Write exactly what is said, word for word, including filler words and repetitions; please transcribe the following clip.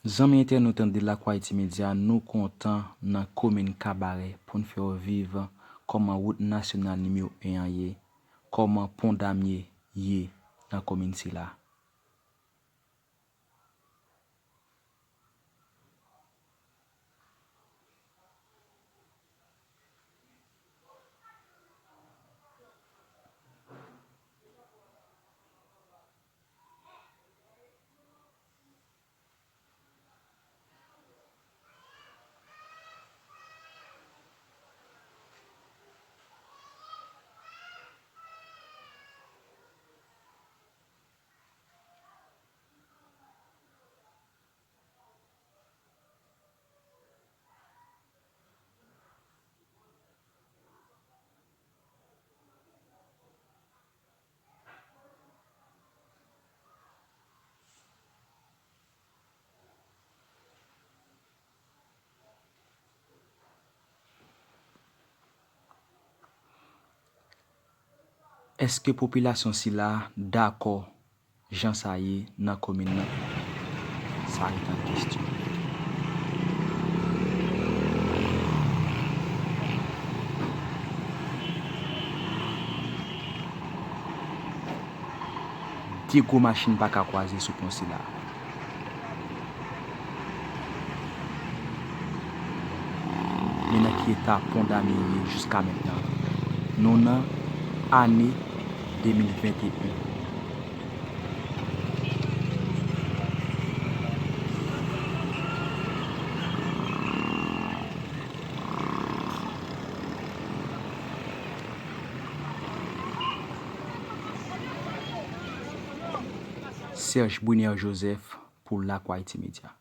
Zanmi entènot de Lakway Ti Medya, nou kontan nan komin Kabarè pou n fè w viv kòman wout nasyonal nimewo en an ye, kòman Pon Damye ye nan komin sila. Èske popilasyon sila dakò jan sa ye nan komin nan? Sa rete an kesyon. De gwo machin pa ka kwaze sou pon sila. Men nan ki eta Pon Damye ye jiska mentnan. Nou nan ane de mil venteyen. Serge Brunner Joseph pou Lakway Ti Medya.